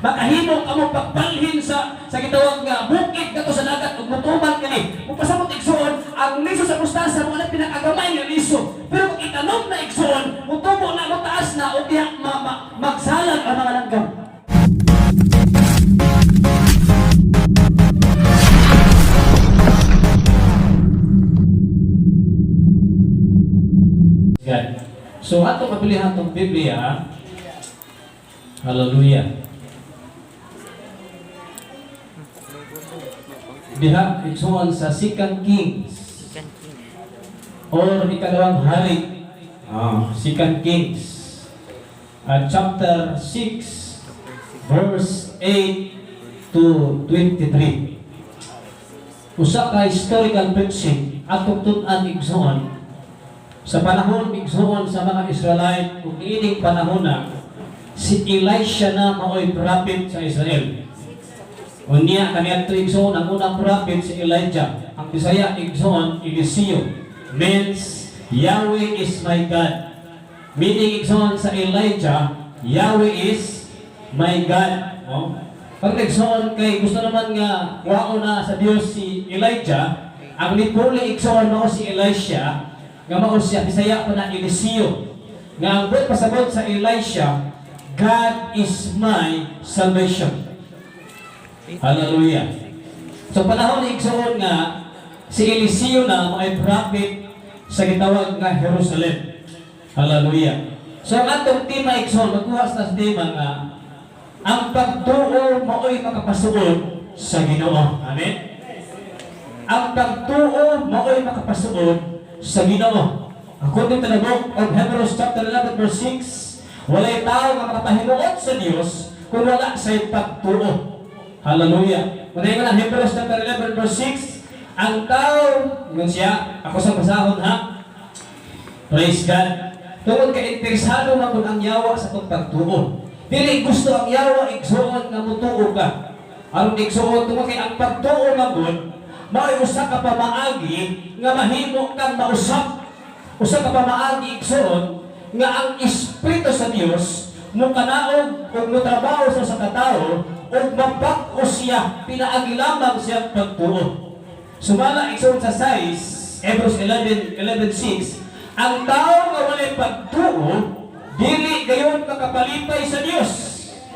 Makahimo kamo pagbalhin sa gitawag nga bukid ngadto sa dagat ug mutuman kini. Kung pasabot, igsuon, ang liso sa mustasa mo na pinakagamay nga liso. Pero kung itanom na, igsuon, mutubo na, mutaas na ug diha magsalag ang mga langgam. God. So ato pabilihan tong Biblia. Hallelujah. Diha, igsuon, sa Second Kings or Ikalawang Hari. Second Kings. Chapter 6 verse 8 to 23. Usa ka historical preaching atong tun-an, igsuon, sa panahon, igsuon, sa mga Israelite ug niining panahon na si Elisha na maoy prophet sa Israel. Unya kaniadto, igsuon, ang unang prophet si Elijah. Ang Bisaya, igsuon, Eliseo means "Yahweh is my God." Meaning, igsuon, sa Elijah, "Yahweh is my God." No? Pag igsuon kay gusto naman nga wao na sa Dios si Elijah, ang nipuli, igsuon, mao si Elisha nga mao siya, Bisaya pa na, Eliseo. Nga ang buot pasabot sa Elisha, "God is my salvation." Hallelujah. So panahon ni, igsuon, nga si Eliseo na ay prophet sa gitawag nga Jerusalem. Hallelujah. So ang atong tema, igsuon, magkuha sa tema nga ang pagtuo mao'y makapasuod sa Ginoo. Amen. Ang pagtuo mao'y makapasuod sa Ginoo. According to the book of Hebrews chapter 11 verse 6, walay tao nga makapahimuot sa Dios kung wala sa pagtuo. Hallelujah. Muna nga Hebrews chapter 11 verse 6, ang tao, ingon siya, ako sa basahon ha. Praise God. Tungod kay interesado man kung ang yawa sa itong pagtuo. Dili gusto ang yawa, igsuon, nga mutuo ka. Aron, igsuon, tungod kay ang pagtuo man gud mao'y usa ka pamaagi nga mahimo kang mausap. Usa ka pamaagi, igsuon, nga ang Espiritu sa Dios mukanaog ug motrabaho sa usa ka tawo ug mabag-o siya pinaagi lamang siya pagtuo. Sumala, igsuon, sa 6, Hebrews 11, 11:6, ang tao nga walay pagtuo, dili gayon makapalipay sa Dios.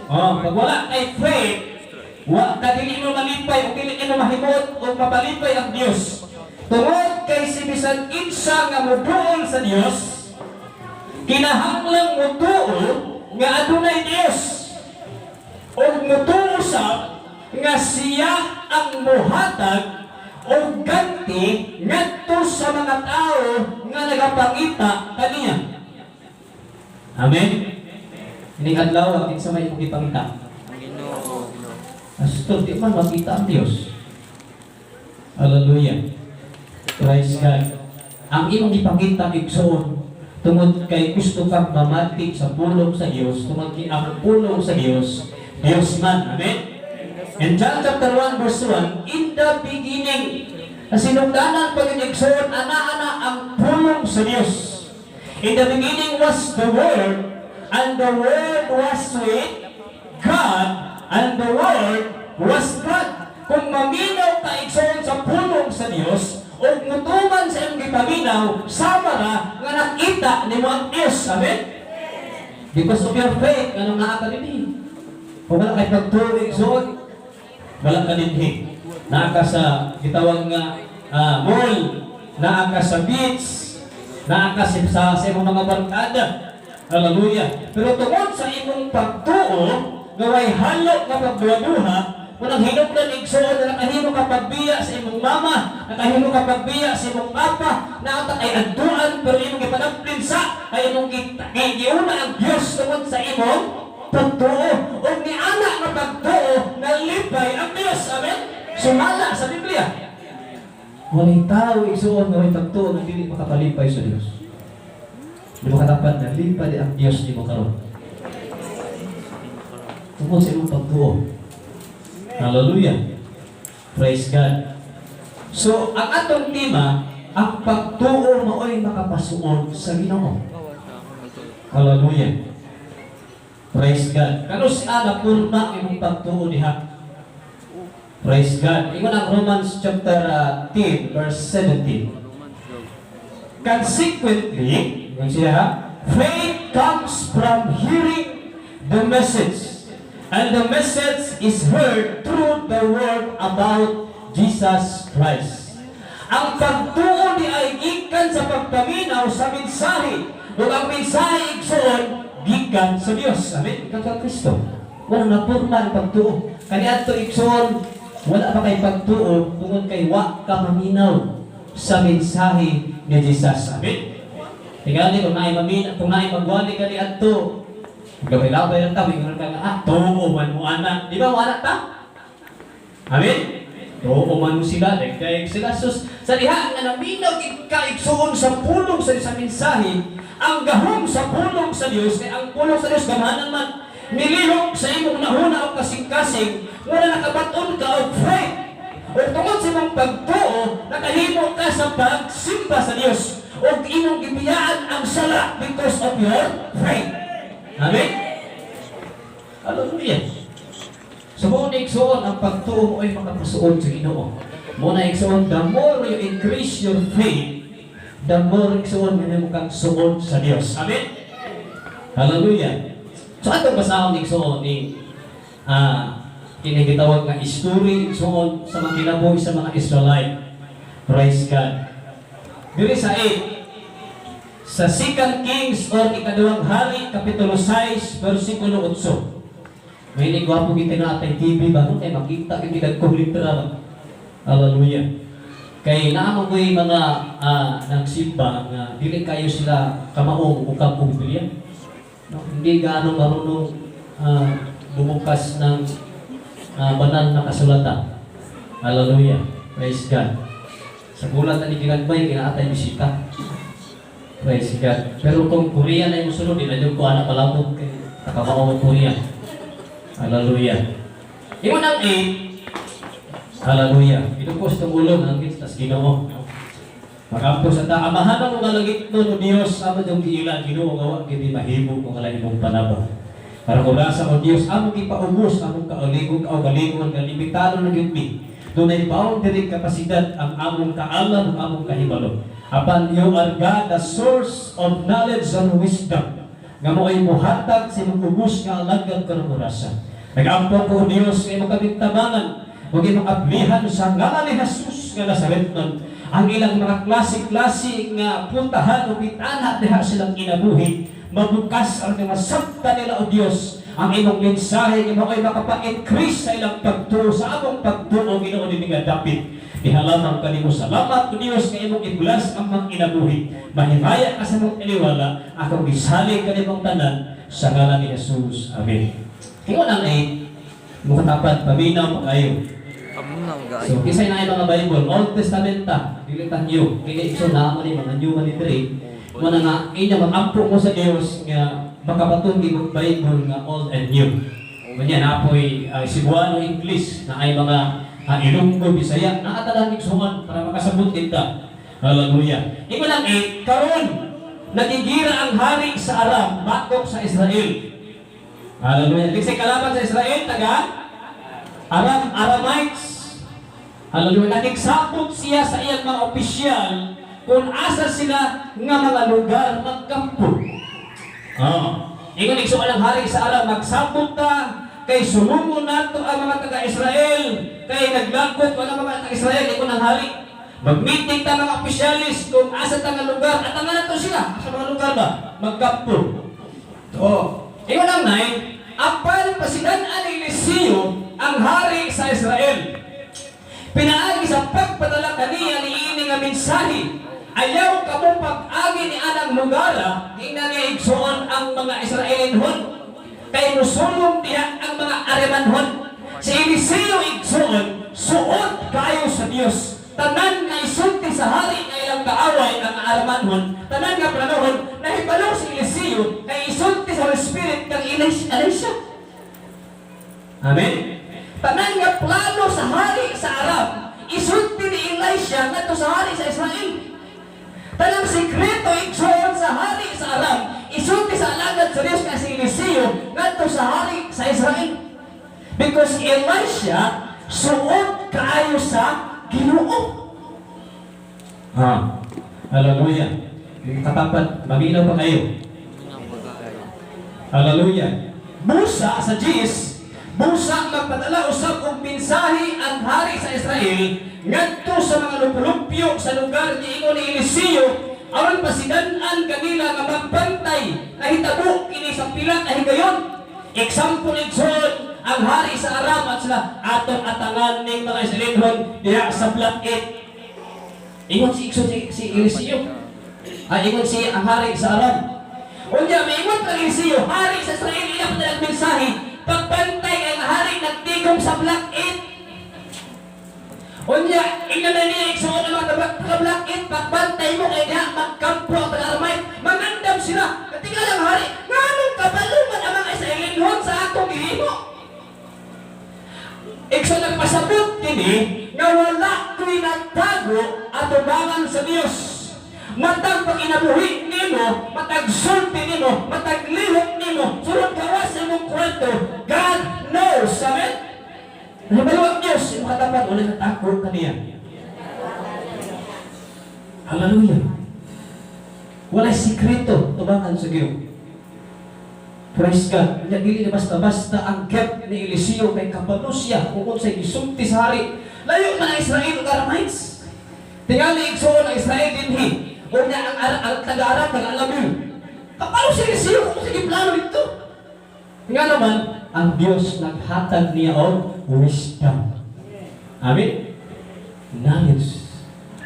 Oh, pag wala kay faith, wa ka dili mo malipay o dili mo mahimuot o mapalipay ang Dios. Tungod kay si bisan kinsa nga moduol sa Dios, kinahanglang motuo nga adunay Dios ug motuo sab nga siya ang muhatag og ganti ngadto sa mga tao nga nagapangita kaniya. Amen. Ining adlaw, kinsa may imong gipangita? Ang Ginoo, Ginoo. Pastor, di man makita ang Dios. Hallelujah. Praise God. Ang imong gipangita, igsoon, tungod kay gusto kang mamati sa pulong sa Dios, tungod kay ang pulong sa Dios, Dios man. Amen? In John chapter 1 verse 1, in the beginning, sa sinugdanan pag igsoon, ana-ana ang pulong sa Dios. In the beginning was the Word, and the Word was with God, and the Word was God. Kung maminaw ka, igsoon, sa pulong sa Dios, o mutuman sa imong gipaminaw, sama ra nga nakita nimo ang Dios. Amen? Because of your faith, anong naa ka dinhi? Kung wala kay pagtuo, igsoon, wala ka dinhi. Naa ka sa gitawag nga mall, naa ka sa beach, naa ka sa imong mga barkada. Hallelujah. Pero tungod sa imong pagtuo, nga way halo nga pagduha-duha, kung ang hinungdan, igsoon, na nakahimo ka pagbiya sa imong mama, nakahimo ka pagbiya sa imong papa, na kay adtuan pero imong gipanamplin sa kay imong kay giuna ang Dios tungod sa imong pagtuo. Ug ni ana nga pagtuo, nalipay ang Dios. Amen. Sumala sa Biblia. Walay tao, igsoon, nga may pagtuo nga dili makapalipay sa Dios. Di mo katapan, nalipay ang Dios nimo karon tungod sa imong pagtuo. Hallelujah. Praise God. So, ang atong tema, ang pagtuo mao'y makapasuod sa Ginoo. Hallelujah. Praise God. Kanus-a na purma imong pagtuo diha? Praise God. Ingon ang Romans chapter 10 verse 17. Consequently, ingon siya ha, faith comes from hearing the message. And the message is heard through the word about Jesus Christ. Ang pagtuo diay gikan sa pagpaminaw sa mensahe. Ug ang mensahe, igsoon, gikan sa Dios. Amen. Gikan sa Kristo. Wala na purma ang pagtuo. Kaniadto, igsoon, wala pa kay pagtuo tungod kay wa ka maminaw sa mensahe ni Jesus. Amen. Tingali kung naay mamin, kung naay magwali ka niadto, gaway-labay lang ta, ingon ka nga, "Ah, tuo man mo ana." Di ba mo ana ta? Amen? Tuo man mo sila, dagdag sila. Sus, sa diha nga naminaw gid ka, igsuon, sa pulong sa mensahe, ang gahom sa pulong sa Dios, kay ang pulong sa Dios gamhanan man, nilihok sa imong hunahuna o kasing-kasing, wala nakabaton ka og faith. O tungod sa imong pagtuo, nakahimo ka sa pagsimba sa Dios. O imong gibiyaan ang sala because of your faith. Amen? Hallelujah. So mao na, igsuon, ang pagtuo mo ay makapasuod sa Ginoo. Mao na, igsuon, the more you increase your faith, the more, igsuon, nga mo kang suod sa Dios. Amen? Hallelujah. So atong basahon, igsuon, ni kini gitawag nga story, igsuon, sa mga kinabuhi sa mga Israelite. Praise God. Diri sa 8, sa Second Kings or Ikaduhang Hari, Kapitulo 6, versikulo 8. May ni gwapo kita na atay TV ba no kay makita gyud kag litra ba. Hallelujah. Kay naa man ko'y mga nagsimba nga dili kayo sila kamaong bukag og Biblia. No, hindi gaano marunong bumukas ng banal na kasulatan. Hallelujah. Praise God. Sa gulat na ni ginagmay, kinaatay bisita. Praise God. Pero kung Korea na yung musunod, di na ko anak palabot kay takamao mo Korea. Hallelujah. Ingon ang 8. Hallelujah. Ito po sa ulo ng tas Ginoo. Makampo sa ta, "Amahan mo nga langit no, Dios, amo diyong giila, Ginoo, nga wa gid mahimo kung wala imong panabang. Para kung o Dios, among gipaubos among kaulingon kaugalingon nga limitado na gyud mi. Dunay boundary kapasidad ang among kaalam ug among kahibalo. Apan you are God, the source of knowledge and wisdom, nga mo ay muhatag sa imong ubos nga alagad karong orasa. Nag-ampo ko, O Dios, nga imong kaming tabangan ug imong ablihan sa ngalan ni Jesus nga Nazaretnon ang ilang mga klase-klase nga puntahan o bitana diha silang kinabuhi, mabukas ang mga masabta nila, O Dios, ang imong mensahe nga mao ay makapa-increase sa ilang pagtuo sa among pagtuo, Ginoo, dinhi nga dapit. Diha lamang kanimo. Salamat, O Dios, nga imong i-bless ang mga kinabuhi. Mahimaya ka sa imong iniwala. Akong gisalig kanimong tanan sa ngalan ni Jesus. Amen." Ingon ang 8, mukatapat, paminaw pa kayo. Paminaw So, gaayo. kisay na mga Bible, Old Testament ta, dili ta New. Kini so na mo ni mga new man ni diri. Mo na nga inyo magampo mo sa Dios nga makabaton gid Bible nga Old and New. Kanya napoy Cebuano, English, na ay mga Ilonggo, Bisaya, naa tanan, igsuon, para makasabot kita. Hallelujah. Ingon ang 8, karon nagigira ang hari sa Aram batok sa Israel. Hallelujah. Kinsay kalaban sa Israel? Taga Aram, Aramites. Hallelujah. Nakigsabot siya sa iyang mga opisyal kung asa sila nga mga lugar magkampo. Oh. Ingon, igsoon, ang hari sa Aram, "Magsabot ta kay sulungon nato ang mga taga-Israel kay naglakot wala mga taga-Israel." Ingon ang hari, "Mag-meeting ta mga opisyalis kung asa ta nga lugar at ang nato sila sa mga lugar ba magkampo." Oh. Ingon ang 9, apan pasidan-an ni Eliseo ang hari sa Israel pinaagi sa pagpadala kaniya niini nga mensahe: "Ayaw kamo pag-agi ni anang lugara." Tingnan niya, igsoon, ang mga Israelinhon kay musulong diha ang mga Aramanhon. Si Eliseo, igsoon, suod kayo sa Dios. Tanan nga isulti sa hari nga ilang kaaway ang Aramanhon, tanan nga planohon, nahibalo si Eliseo kay isulti sa Holy Spirit kang Elisha. Amen. Tanan nga plano sa hari sa Aram, isulti ni Elisha ngadto sa hari sa Israel. Tanang sikreto, igsoon, sa hari sa Aram, Isulti sa alagad sa Dios nga si Eliseo ngadto sa hari sa Israel. Because Elisha suod kaayo sa Ginoo. Ha. Hallelujah. Yung katapat, maminaw pa kayo. Hallelujah. Busa sa Jis, busa magpadala usab og mensahe ang hari sa Israel ngadto sa mga lupulupyo sa lugar ni ingon ni Eliseo aron pasidan-an kanila nga magbantay. Nahitabo kini sa pila ka higayon. Example, igsoon, ang hari sa Aram at sila atong atangan ning mga Israelinhon diha sa Block 8. Ingon si igsoon si Eliseo. Ay, ingon si ang hari sa Aram. Unya, maingon kang Eliseo, hari sa Israel, iya pa ang mensahe, pagbantay ang hari nagtigom sa Block 8. Unya, ingnan na niya igsoon ang mga taga Block 8, pagbantay mo kay diha magkampo ang taga-Aramite, mangandam sila. Katingal ang hari, nganong kabalo man ang mga Israelinhon sa atong gihimo? Igsoon, nagpasabot kini nga wala ko'y natago atubangan sa Dios. Matag pag-inabuhi nimo, matag sulti nimo, matag lihok nimo, sulod gawas sa imong kwarto, God knows. Amen? Nahibalo ang Diyos, imong katapat, wala natago kaniya. Hallelujah. Wala sikreto tubangan sa Ginoo. Praise God. Nya dili na basta-basta ang gap ni Eliseo kay kabalo siya kung unsay gisulti sa hari. Layo man ang Israel ug Aramites. Tingali, igsoon, ang Israel dinhi. Unya ang taga-Aram, taga-Alamil. Kabalo si Eliseo kung unsay plano dito. Nga naman, ang Dios naghatag niya og wisdom. Amen? Knowledge.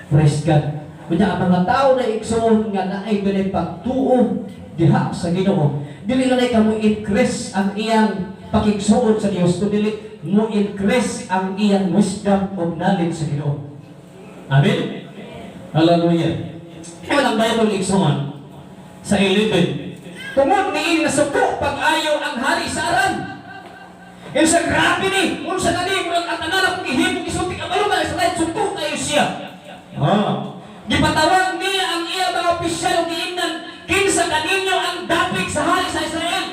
Praise God. Unya ang mga tao na, igsoon, nga naay dunay pagtuo diha sa Ginoo, dili lang ka mo increase ang iyang pakigsuod sa Dios, kundi mo increase ang iyang wisdom o knowledge sa Ginoo. Amen. Hallelujah. Ingon ang Bible, igsoon, sa 11. Tungod niini, nasuko pag-ayo ang hari sa Aram. Insa grabe ni, unsa na ni, murag ang tanan akong gihimo gisulti kabalo man sa lahat, suko kayo siya. Ah. Gipatawag niya ang iya mga opisyal ug giingnan, "Kinsa kaninyo ang dapik sa hari sa Israel?"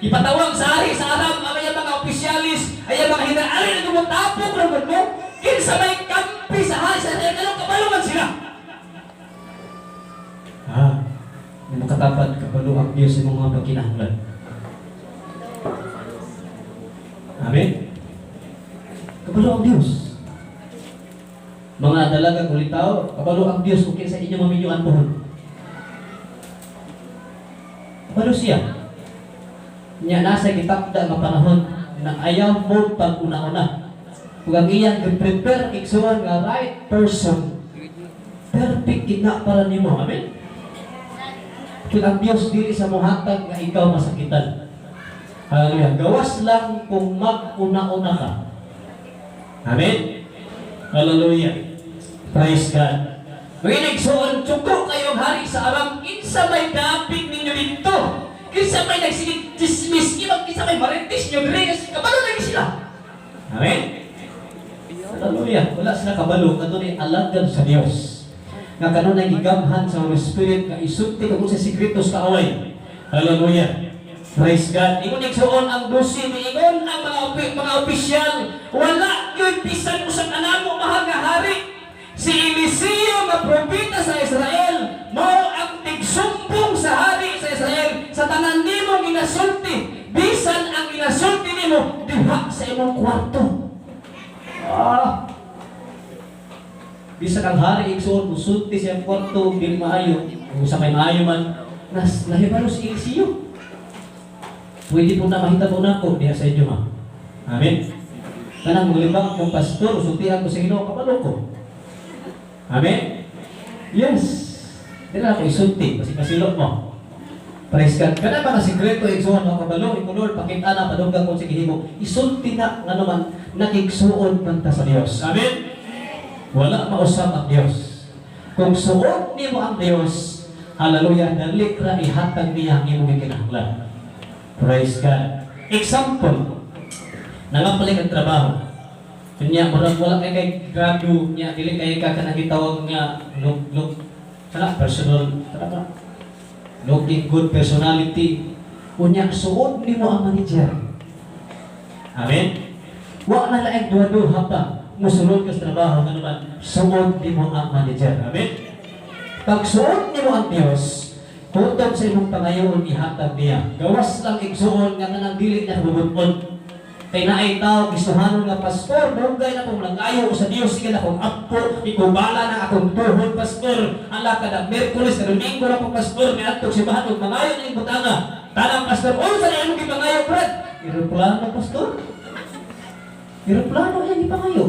Gipatawag sa hari sa Aram ang iya mga opisyalis, ay mga hinaari na gumutapok ra mo. Kinsa may kampi sa hari sa Israel, kanang kabalo man sila. Ah, imong katapat, kabalo ang Diyos sa imong mga pagkinahanglan. Amen? Kabalo ang Diyos. Mga dalagang ulitaw, kabalo ang Diyos kung kinsa inyo maminyuan pohon. Kabalo siya. Nya nasa gitakda nga panahon na ayaw mo pag-una-una. Kung ang iyang prepare, igsoon, nga right person, perfect gid na para nimo. Amen? Kung ang Diyos dili sa mohatag nga ikaw masakitan. Hallelujah. Gawas lang kung mag-una-una ka. Amen? Hallelujah. Praise God. Mga igsoon, suko kayong hari sa Aram, kinsa may dapit ninyo dito? Kinsa may nagsigig chismis, kinsa may marites nyo diri, kasi kabalo lagi sila. Amen? Hallelujah. Wala sila kabalo, kadto alagad sa Dios. Nga kanunay gigamhan sa Holy Spirit nga isulti kung sa sikreto sa kaaway. Hallelujah. Praise God. Ingon, igsoon, ang 12, miingon ang mga opisyal, "Wala gyud bisan usa ka namo, mahal nga hari. Si Eliseo nga propeta sa Israel mao ang tigsumbong sa hari sa Israel sa tanan nimo ginasulti, bisan ang ginasulti nimo diha sa imong kwarto." Ah. Bisan ang hari, igsoon, musulti sa kwarto dili maayo, kung sa may maayo man, nas nahibalo si Eliseo. Pwede po na mahitabo nako diha sa inyo ha. Amen. Kanang maglibang kong pastor, sultihan ko sa Ginoo, kabalo ko. Amen? Yes. Di na ako isulti, kasi masilot mo. Praise God. Kana mga sikreto, igsoon, mga kabalo, iko Lord, pakita na, padunggan ko sa gihimo. Isulti na, nga naman, nakigsuon man ta sa Dios. Amen? Wala mausap ang Dios. Kung suot nimo ang Dios, hallelujah, dali ra ihatag niya ang imong gikinahanglan. Praise God. Example, nangapalit ang trabaho. Kunya, murag wala kay grado niya, dili kay ka kanang gitawag nga look look kana personal kana ba? Looking good personality. Unya, suod nimo ang manager. Amen? Wa na laing duha-duha pa. Musulod ka sa trabaho nga naman, suod nimo ang manager. Amen? Pag suod nimo ang Dios, kutob sa imong pangayoon, ihatag niya. Gawas lang, igsuon, nga kanang dili niya kabubut-on. Kay naay tao gustuhanon nga, "Pastor, dugay na kong nangayo sa Dios, sige na kong ampo, ikubala na akong tuhod, pastor. Ala, kada Miyerkules, kada Domingo na ko, pastor, miadto sa simbahan ug mangayo ning butanga." Tanang pastor, "Unsa na imong gipangayo, brad?" "Eroplano, pastor." Eroplano yan gipangayo.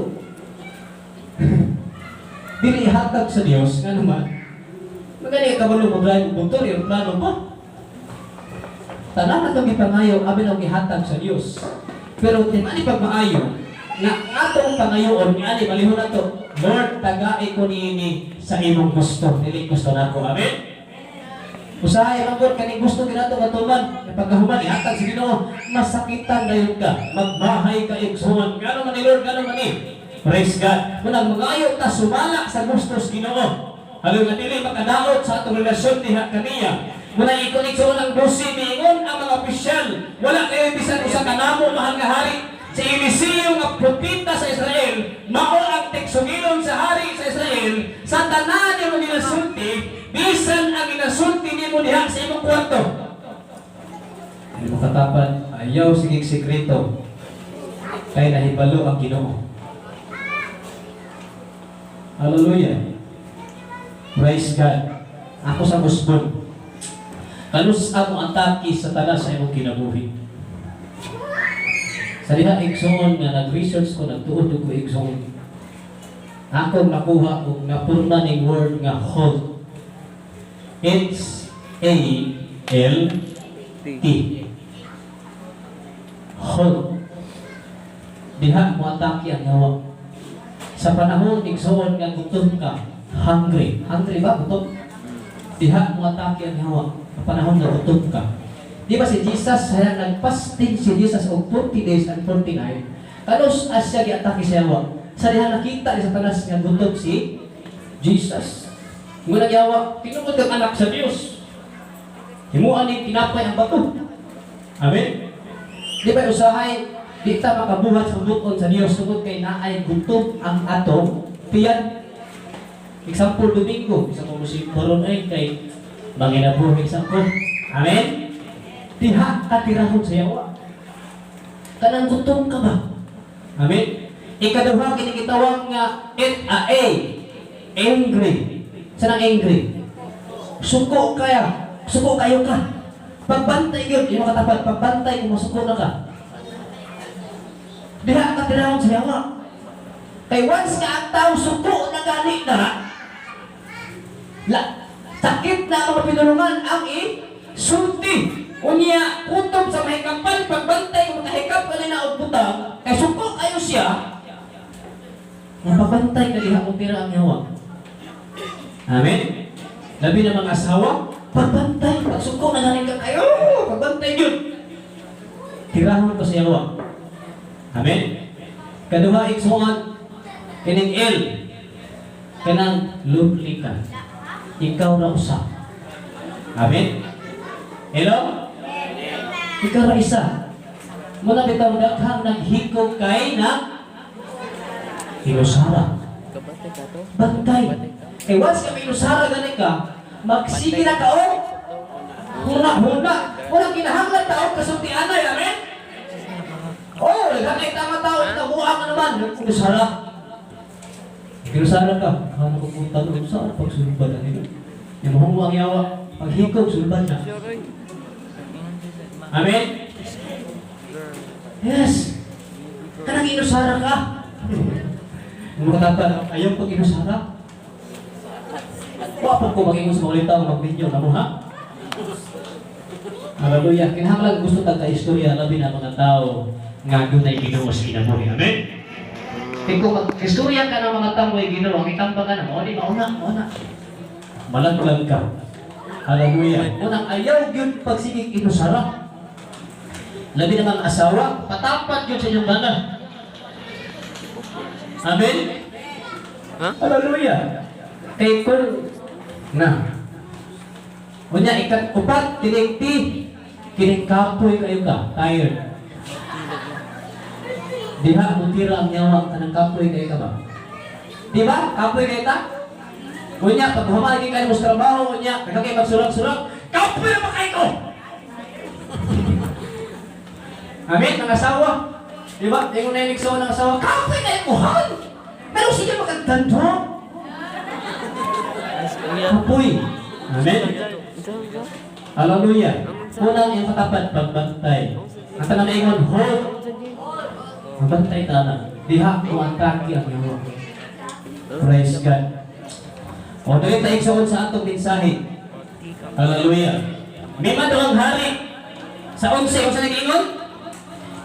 Dili ihatag sa Dios nga naman. Magani ka kabalo mo drive og motor, eroplano pa. Tanan atong gipangayo, abi na gihatag sa Dios. Pero timani pag maayo, nga atong pangayoon, nga ani balihon nato, "Lord, tagai ko niini sa imong gusto, dili gusto nako." Amen. Usahay man gud kaning gusto ginato nga tuman, pagkahuman ihatag sa Ginoo, masakitan dayon ka, magmahay ka, igsuon. Ngano man ni Lord, ngano man ni. Praise God. Munang mangayo ta sumala sa gusto sa Ginoo. Hallelujah, dili makadaot sa atong relasyon diha kaniya. Muna ikon, igsuon, ang 12 miingon ang mga opisyal, "Wala kayo bisan usa ka namo, mahal nga hari." Si Eliseo nga propeta sa Israel, mao ang tigsugilon sa hari sa Israel, sa tanan nimo ginasulti, bisan ang ginasulti nimo diha sa imong kwarto. Hindi mo katapan, ayaw sige sekreto, kay nahibalo ang Ginoo. Hallelujah. Praise God. Ako sa usbon. Kanus mo atake sa tanas sa imong kinabuhi? Sa diha, igsoon, nga nag-research ko, nagtuod ko, igsoon. Akong nakuha og napurna ning word nga halt. HALT. Halt. Diha mo atake ang yawa. Sa panahon, igsoon, nga gutom ka, hungry. Hungry ba? Gutom? Diha mo atake ang yawa. Sa panahon nga gutom ka. Di ba si Jesus, saya nagfasting si Jesus og 40 days and 40 nights? Kanus siya giatake sa yawa? Sa diha nakita ni Satanas nga gutom si Jesus. Ngunang yawa, "Tinuod kang anak sa Dios. Himuan ni tinapay ang bato." Amen? Di ba usahay, di ta makabuhat sa buton sa Dios tungod kay naay gutom ang atong tiyan. Example, Domingo, isa ko musik karon ay kay manginabuhi sa ko. Amen? Diha ka tirahon sa yawa. Kanang gutom ka ba? Amen? Ikaduha, kini gitawag nga it a A. Angry. Sa nang angry? Suko kaya. Suko kayo ka. Pagbantay yun, yung katapat, pagbantay kung masuko na ka. Diha ka tirahon sa yawa. Kay once nga ang tao suko na gani na, la, sakit na ang mga pinulungan ang isulti. Unya, kutob sa mahikapan, pagbantay kung makahikap ka na og butang, kay suko kayo siya, napabantay ka diha kung tira ang yawa. Amen? Labi na mga asawa, pagbantay, pagsuko na galing ka kayo, pagbantay yun. Tirahon ko sa yawa. Amen? Kaduha, igsuon, kining L, kanang lonely ka. Ikaw ra usa. Amen? Hello? Ikaw ra isa. Muna bitaw daghang naghikog kay na inusara. Kabantay ka to? Bantay. Kay once ka inusara gani ka, magsige na ka oh. Huna-huna. Walang kinahanglan taon kasulti anay, amen? Oh, daghan kay tama tao, ikabuha ka naman. Inusara. Inusara ka. Kano ko kung tanong sa pagsulbad na nila. Yung mahungo ang yawa, paghikog, sulbad na. Amen? Yes. Kanang inusara ka. Yung mga tata, ayaw pag inusara. Wa po ko mag-ingon sa mga tao magminyo na mo ha. Hallelujah. Kinahanglan gusto tag ka-istorya, labi na mga tao nga dunay Ginoo sa kinabuhi. Amen. Kay kung mag-istorya ka ng mga tao may Ginoo, ang itambang ka na, mao ni mauna, mauna. Malaglag ka. Hallelujah. Unang ayaw gyud pagsigig inusara. Labi na mga asawa, patapat yun sa inyong bana. Amen? Ha? Hallelujah. Kay kung na Unya, ikat upat, kining T, kining kapoy kayo ka, tired. Diha mo tira ang yawa kanang kapoy kayo ka ba? Di ba? Kapoy kayo ta? Unya, pag humagi kayo mo sa trabaho, unya, kaya kayo magsurak-surak, kapoy na ba kayo ko? Amen, mga asawa. Di ba? Ingon na yung ng asawa, kapoy kayo ko, han! Pero sige magagdando. Kapoy. Amen. Hallelujah. Unang yung katapat, pagbantay. Ang tanang ingon, hold. Magbantay ta na. Diha ko ang taki ang yawa. Praise God. O, dali tayo igsoon sa atong mensahe. Hallelujah. May ang hari. Sa 11, kung sa nag-ingon?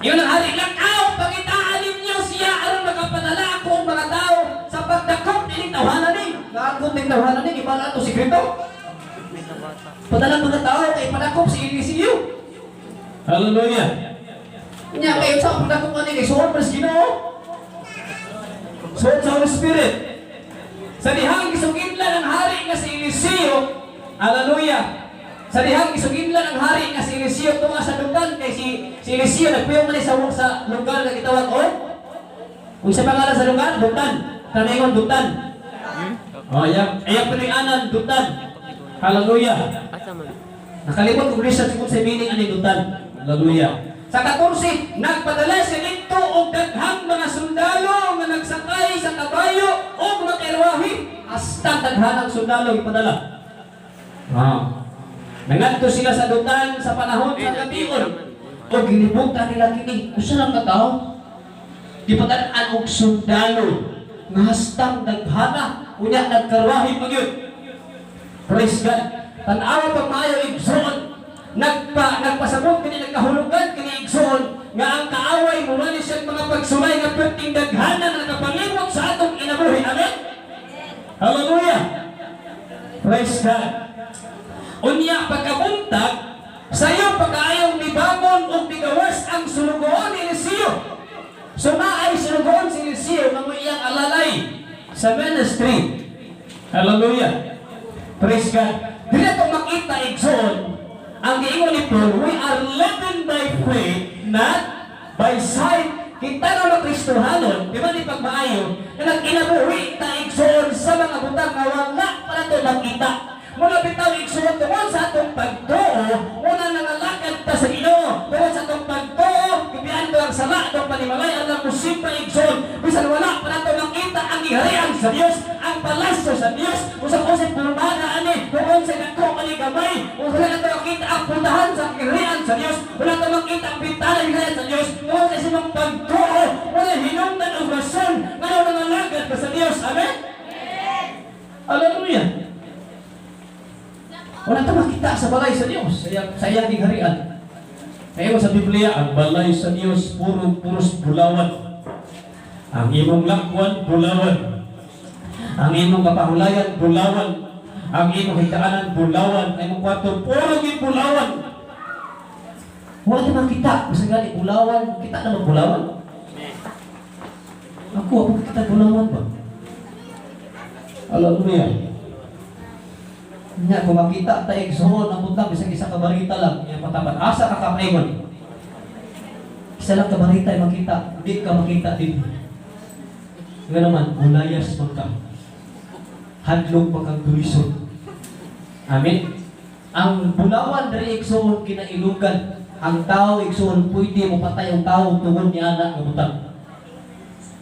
Ingon ang hari, "Lakaw, pangitaan ninyo siya aron makapadala ako ang mga tao sa pagdakop nining tawhana ni." Nakakot ning tawhana ni, iba na ito sikreto. Padala mga tao kay padakop si Eliseo. Hallelujah. Nya kayo sa pagdakop ani kay suod pa sa Ginoo. Suod sa Holy Spirit. Sa dihang gisuginlan ang hari nga si Eliseo, hallelujah. Sa dihang gisuginlan ang hari nga si Eliseo tunga sa Dotan kay si Eliseo nagpuyong man sa lugar nga gitawag og, unsa pangalan sa lugar? Dotan. Tanayon, Dotan. Oh, ayang ayang Pinoy-anan, Dotan. Hallelujah. Asa man? Nakalimot kung research kung sa meaning ani Dotan. Hallelujah. Sa 14, nagpadala siya dito og daghang mga sundalo nga nagsakay sa kabayo o mga karwahe. Hasta daghan ang sundalo ipadala. Ah. Nangadto sila sa Dotan sa panahon sa gabion. O gilibutan nila kini. Usa lang ka tawo. Gipadal-an og sundalo nga hastang daghana, unya nagkarwahe pa gyud. Praise God. Tan-awa pag maayo, igsoon. Nagpasabot kini, nagkahulugan kini, igsoon, nga ang kaaway mo ni siyang mga pagsulay nga perting daghana nga nakapanlimot sa atong kinabuhi. Amen. Hallelujah. Praise God. Unya pagkabuntag, sayo pagkaayong nibangon ug nigawas ang sulugoon ni Eliseo. So naay sulugoon si Eliseo nga mo iyang alalay sa ministry. Hallelujah. Praise God. Dili ito makita, igsoon, ang giingon ni Paul, we are living by faith, not by sight. Kita na mga Kristohanon, di ba ni pagmaayo, na nag-inabuhi ta, igsoon, sa mga butang nga wala pa nato makita. Muna bitaw, igsoon, tungod sa atong pagtuo, muna nangalakad ta sa Ginoo. Tungod sa atong pagtuo, gibiyaan ko ang sala, atong panimalay, ang musimba, igsoon. Bisan wala pa nato makita ang giharian sa Dios, ang palasyo sa Dios, usag usag pulmana ani, kung sa dako ani gamay, kung wala nato makita ang puntahan sa giharian sa Dios, wala nato makita ang bintana ng giharian sa Dios, tungod sa imong pagtuo, wala hinungdan og rason nga nangalagad ka sa Dios. Amen? Hallelujah. Wala ta makita sa balay sa Dios, sa iyang giharian. Kaya sa Biblia, ang balay sa Dios puro puros bulawan. Ang imong lakwan, bulawan. Ang imong kapahulayan, bulawan. Ang imong higaanan, bulawan. Ang imong kwarto, puro gid bulawan. Wala ta makita. Basta gani, bulawan. Kita naman bulawan. Ako, ako kita bulawan ba? Hallelujah. Nya, kung makita ta, igsoon, ang butang, bisag isa ka barita lang, iyang pataman. Asa ka kapaingon? Isa lang ka barita ay makita, hindi ka makita din. Nga naman, mulayas man ka. Hadlok man kang tulisod. Amen? Ang bulawan diri, igsoon, kinailugan. Ang tao, igsoon, pwede mo patay ang tao tungod ni ana nga butang.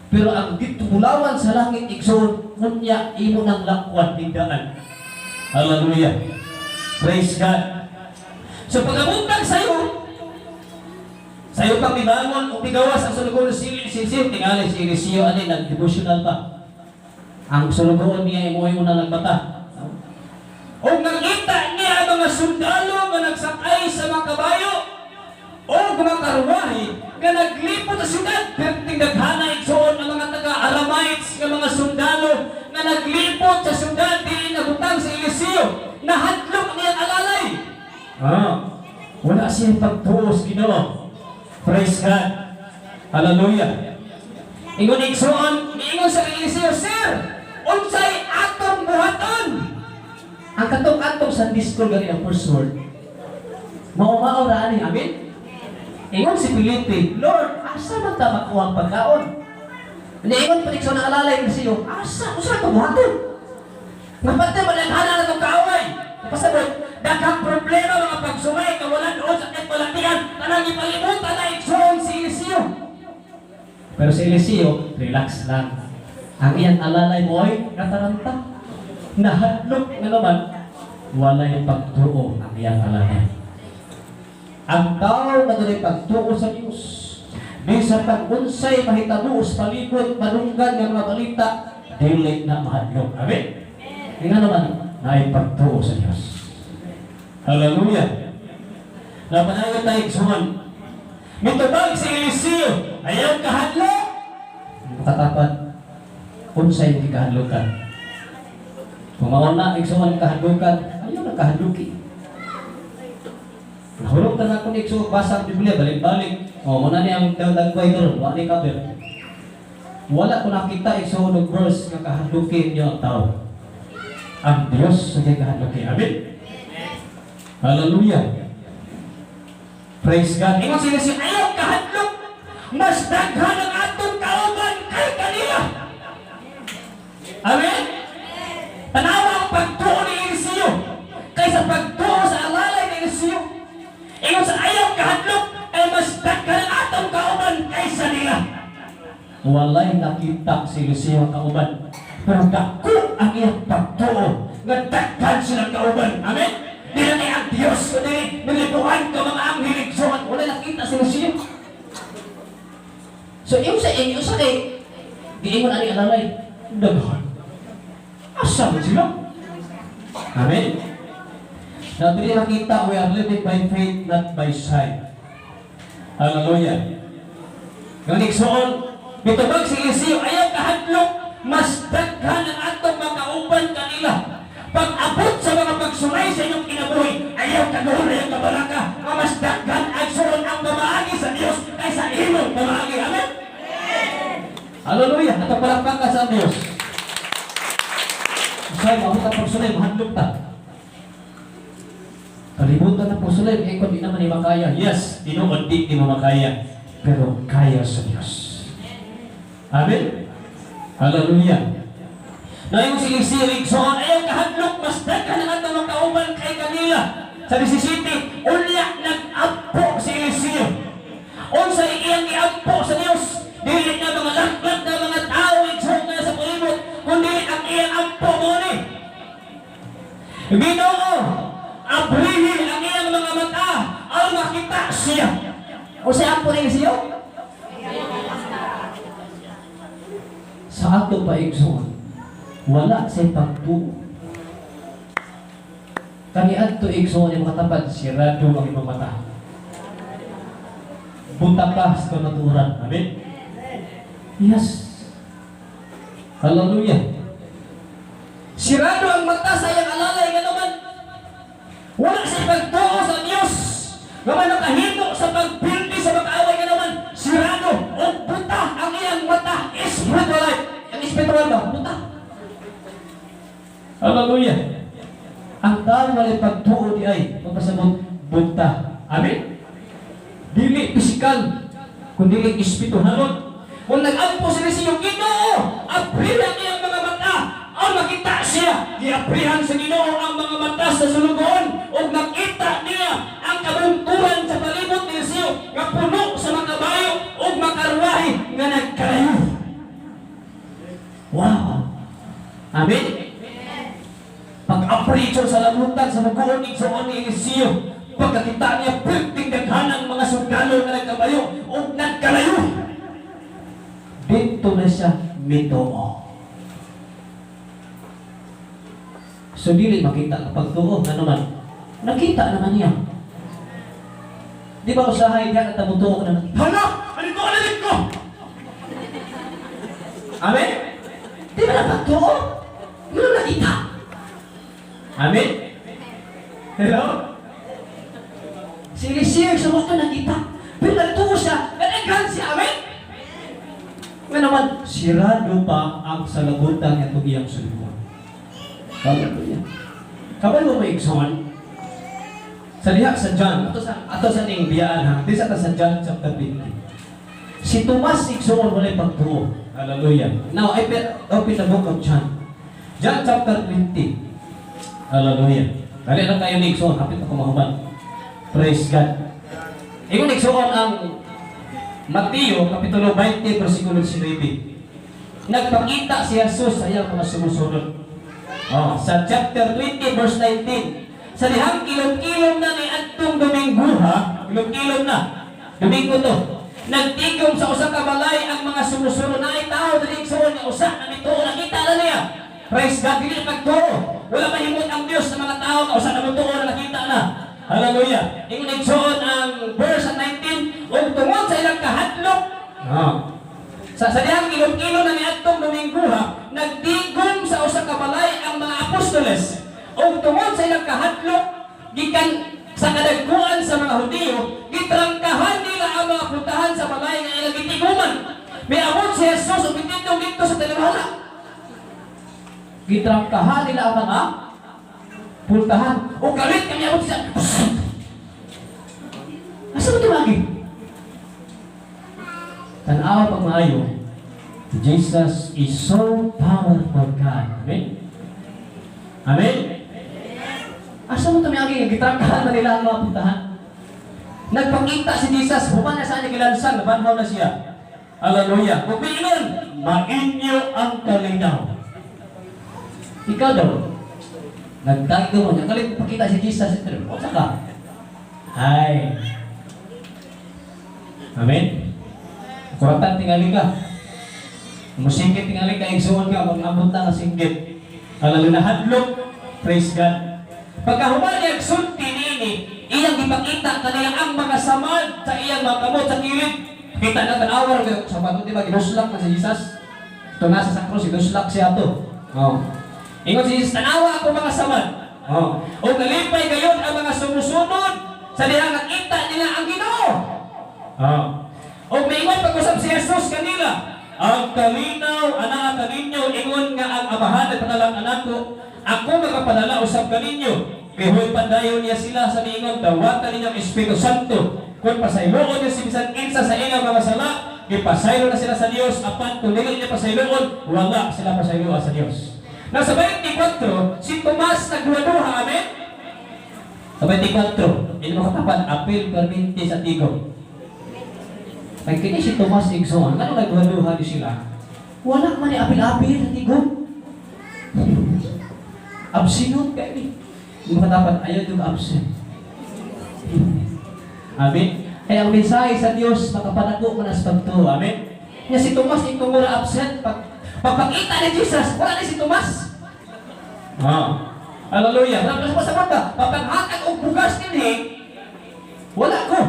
Pero ang dito bulawan sa langit, igsoon, unya imo nang lakwan higdaan. Hallelujah. Praise God. So pagkabuntag sa'yo, sa'yo pang mibangon o migawas ang sulugoon si Eliseo, tingali si Eliseo ani nag-devotional pa. Ang sulugoon niya mo ay una nagbata. O nakita niya ang mga sundalo nga nagsakay sa mga kabayo o mga karwahe nga naglipot sa syudad. Perting daghana, igsoon, ang mga taga-Aramites nga mga sundalo nga naglipot sa syudad diin nabutang si Eliseo. Nahadlok niyang alalay. Ah, wala siya pagtuo sa Ginoo. Praise God. Hallelujah. Ingon, igsoon, niingon sa kay Eliseo, "Sir, unsay atong buhaton?" Ang katong-atong Sunday school gani ang first word. Mao-mao ra ani, amen? Ingon si Felipe, "Lord, asa man ta makuha ang pagkaon?" Niingon pa sa nakalalay ni siyo, "Asa? Usa ito buhaton? Napantay mo naghana na itong kaaway." Pasabot, daghang problema, mga pagsumay, kawalan doon, sakit, balatian, tanang ipalimutan na igsoon si Eliseo. Pero si Eliseo, relax lang. Ang iyang alalay mo'y nataranta. Nahadlok na naman, walay pagtuo ang iyang alalay. Ang tao nga dunay pagtuo sa Dios, bisan pag unsay mahitabo sa palibot, manunggan nga mga balita, dili na mahadlok. Amen. Nga naman, naay pagtuo sa Dios. Hallelujah. Napanayon tayo, igsoon. Mitubag si Eliseo, "Ayaw kahadlok." Makatapat, unsay imong gikahadlokan? Kung mauna, igsoon, kahadlokan, ayaw na kahadloki. Nahulog ta na ako ni igsoon, basa ang Biblia, balik-balik. O, muna ni ang dagway karon, wa ni cover. Wala ko nakita, igsoon, og verse nga kahadloki niyo ang tao. Ang Diyos sa kay kahadloki. Amen. Hallelujah. Praise God. Ingon sila siya, "Ayaw kahadlok. Mas daghan ang atong kauban kay kanila." Amen? Tanawa ang pagtuo ni Eliseo kaysa pagtuo sa alalay ni Eliseo. Ingon sa ayaw kahadlok ay mas daghan ang atong kauban kaysa nila. Walay nakita si Eliseo ang kauban. Pero dako ang iyang pagtuo nga daghan silang kauban. Amen? Dili ni ang Diyos, kundi nilibuhan ka mga anghel, igsoon. Walay nakita si Eliseo. So yung sa inyo sa kay giingon ani alalay, "Daghan. Asa man sila?" Amen. Now, dili nakita, we are living by faith, not by sight. Hallelujah. Nga igsoon, mitubag si Eliseo, "Ayaw kahadlok, mas daghan ang atong makauban kanila." Pag-abot sa mga pagsulay sa inyong kinabuhi, ayaw kaguhon, ayaw kabalaka, nga mas daghan ang suon ang pamaagi sa Dios kaysa imong pamaagi. Amen? Hallelujah! At palakpakan sa Diyos. Usay, maabot ang pagsulay, mahadlok ta. Kalibutan ng pagsulay, eh kung di naman ni makaya. Yes, tinuod di, di mo makaya. Pero kaya sa Diyos. Amen? Hallelujah. Na yung si Eliseo, igsoon, "Ayaw kahadlok, mas daghan ang atong makauban kay kanila." Sa 17, unya nag-ampo si Eliseo. Unsa iyang giampo sa Dios? Dili na mga laklat na mga tao, igsoon, nga sa palibot, kundi ang iyang ampo mo ni, "Ginoo, abrihi ang iyang mga mata aron makita siya." O si ampo ni Eliseo? Sa ato pa, igsoon, wala sa pagtuo. Kani adto, igsoon, yung mga sirado ang imong mata. Buta ka sa kamatuoran. Amen? Yes. Hallelujah. Sirado ang mata sa iyang alalay nga naman. Wala sa pagtuo sa Diyos. Nga man nakahimo sa pagpildi sa mga away nga naman. Sirado o buta ang iyang mata. Spiritual life. Ang spiritual ba? Buta. Hallelujah. Ang tao walay pagtuo di ay magpasabot buta. Amen? Dili physical, kundi espirituhanon. Kung nag-ampo sila sa inyong Ginoo, abrihan ang iyang mga mata, ang makita siya. Giabrihan sa Ginoo ang mga mata sa sulugoon, ug nakita niya ang kabunturan sa palibot ni Eliseo nga puno sa mga kabayo ug makarwahe nga nagkalayo. Wow! Amen? Pag-abri sa lamutan sa muguon igsoon ni Eliseo, pagkakita niya, perting daghanang mga sundalo nga nagkabayo ug nagkalayo. Dito na siya mituo. So dili makita ang pagtuo nga naman. Nakita naman niya. Di ba usahay diya at mutuo ka na, "Hala! Ano ka na ko?" Amen? Di ba napagtuo? Yun ang nakita. Amen? Hello? Si Eliseo sa mga nakita. Pero nagtuo siya, nadaghan siya. Amen? Nga naman, sirado pa ang salagutan ng itong iyang sulugoon. Hallelujah. Kabalo mo, igsoon, sa diha sa John, ato sa ning biyaan ha, di sa ta sa John chapter 20. Si Tomas, igsoon, walay pagtuo. Hallelujah. Now, I open the book of John. John chapter 20. Hallelujah. Dali lang kayo ni igsoon, hapit ako mahuman. Praise God. Ingon, igsoon, ang Mateo, Kapitulo 20, versikulo 19. Nagpakita si Jesus sa iyang mga sumusunod. Oh, sa chapter 20, verse 19. Sa dihang kilom-kilom na ni adtong Domingo ha, kilom-kilom na. Domingo to. Nagtigom sa usa ka balay ang mga sumusunod na ay tao dili, igsoon, nga usa na mituo, nakita na niya. Praise God, dili pagtuo. Wala mahimot ang Dios sa mga tao nga usa na mituo na nakita na. Hallelujah. Ingon, igsoon, ang verse 19, ug tungod sa ilang kahadlok. Oh. Sa dihang kilom-kilom na niadtong Domingo ha, nagtigom sa usa ka balay ang mga apostoles. Ug tungod sa ilang kahadlok gikan sa kadagkuan sa mga Hudiyo, gitrangkahan nila ang mga putahan sa balay nga ilang gitiguman. Miabot si Jesus ug mitindog didto sa taliwala. Gitrangkahan nila ang mga pultahan. O kalit kami abot siya. Asa mo tumagi? Tanaw pag maayo, Jesus is so powerful God. Amen? Amen? Asa mo tumagi? Gitrangkahan na nila ang mga pultahan. Nagpakita si Jesus, human na sa kanya gilansang, nabanhaw na siya. Hallelujah. Ug miingon, "Mainyo ang kalinaw." Ikaw daw, nagtago mo niya, kalit pakita si Jesus, ito, unsa ka? Ay. Amen? Kuratan tingali ka. Musingkit tingali ka, igsuon ka, mag-abot na nga singgit. Hallelujah. Hadlok. Praise God. Pagkahuman niya sulti niini, iyang gipakita kanila ang mga samad sa iyang mga kamot sa kilid. Kita na tanawar sa bato, di ba, ginuslak na si Jesus. Ito nasa sa krus, ginuslak siya to. Oh. Ingon si Jesus, "Tanawa ako mga samad." Oh. O nalipay gayon ang mga sumusunod sa dihang nakita nila ang Ginoo. Oh. O maingon pag-usap si Jesus kanila, "Ang kalinaw anaa kaninyo, ingon nga ang Amahan at panalang anak ko, ako makapadala usab kaninyo." Gihuy padayon niya sila sa miingon, "Dawatan ninyo ang Espiritu Santo. Kung pasayloon niyo si bisan kinsa sa inyong mga sala, gipasaylo na sila sa Dios, apan kung dili niya pasayloon, wala sila pasayloa sa Dios." Nasa 24, si Tomas nagduha-duha, amen? Sa 24, hindi mo katapan, apil perminti sa tigom. Kay kini si Tomas, igsoon, ngano nagduha-duha ni sila? Wala man ni apil-apil sa tigom. Absent kay ni. Hindi mo katapat, ayaw yung absent. Amen? Kaya ang mensahe sa Dios makapadako man sa pagtuo. Amen? Nga si Tomas itungura absent. Pagpakita ni Jesus, wala ni si Tomas. Ah. Hallelujah. Wala pa sa ba? Papanghatag og bugas dinhi, wala ko.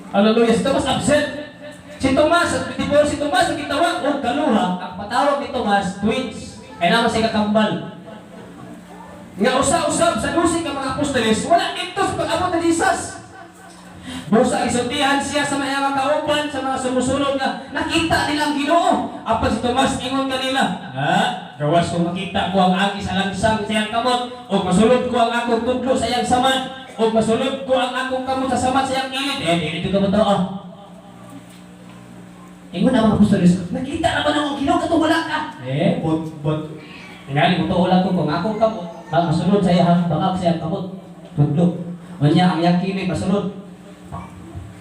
Hallelujah. Si Tomas absent. Si Tomas, at 24, si Tomas ang gitawag og kaluha. Ang patawag ni Tomas, twins. Kaya naman siya kakambal. Nga usa-usab sa 12 ka mga apostoles, wala dito sa pag-abot ni Jesus. Busa isultihan siya sa mga kauban, sa mga sumusunod nga nakita nila ang Ginoo. Apan si Tomas ingon kanila, "Ha? Gawas kung makita ko ang agi sa lansang sa iyang kamot, o masulod ko ang akong tudlo sa iyang samad, o masulod ko ang akong kamot sa samad sa iyang kilid, eh, dili ko motoo." Ingon ang mga apostoles, "Nakita na ba ang Ginoo katong wala ka?" Eh, but, tingali mo lang ko kung akong kamot, ang masulod sa iyang bangag sa iyang kamot, tudlo. Unya ang iyang kilid masulod.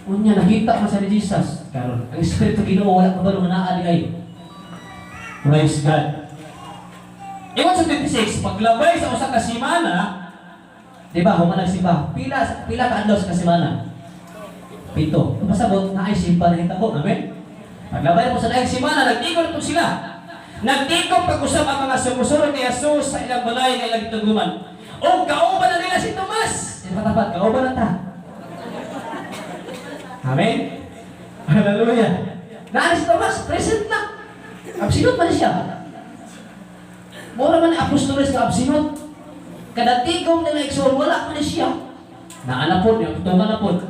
Unya nakita man sa ni Jesus. Karon, ang Espiritu Ginoo wala kabalo nga naa di ay. Praise God. Ingon sa 26, paglabay sa usa ka semana, di ba, human nagsimba, pila pila ka adlaw sa kasemana? 7. Kung pasabot, naay simba na hitabo. Amen? Paglabay mo sa daig semana, nagtigom po sila. Nagtigom pag-usap ang mga sumusunod ni Jesus sa ilang balay nga ilang gituguman. O kauban na nila si Tomas. Di ba tapat, kauban na ta. Amen? Hallelujah. Naa si Tomas, present na. Absent man siya. Mura man ni apostoles nga absent. Kada tigom nila, igsoon, wala man ni siya. Naana po, yung tutungan na po.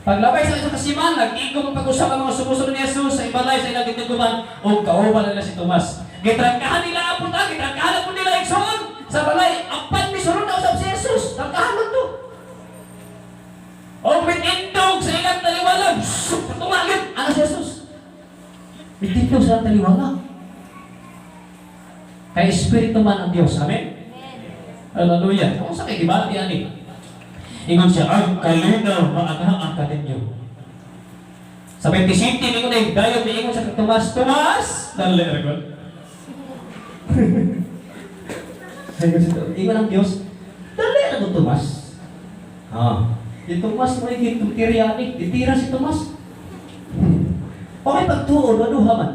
Paglabay sa isang kasiman, nag-igom ang pag-usap ang mga sumusunod ni Jesus sa ibalay sa ilang gituguman, o kauban nila si Tomas. Gitrangkahan nila ang puta, gitrangkahan na po nila, igsoon. Sa balay, apan misulod na usab si Jesus. Tangkahan man to. O mitindog sa ilang taliwala. Patungagin. Ano si Jesus? Mitindog sa ilang taliwala. Kay Espiritu man ang Diyos. Amen? Hallelujah. Kung sa kay gibati ani. Ingon siya, "Ang kalinaw maanaa kaninyo." Sa 27, ingon na dayon niingon sa Tomas, "Tomas!" Dali, record. Ingon siya, ingon ang Diyos, "Dali na ko, Tomas." Ah, si Tomas mo gitutiriya ni, gitira si Tomas. Okay pagtuon, maduha man.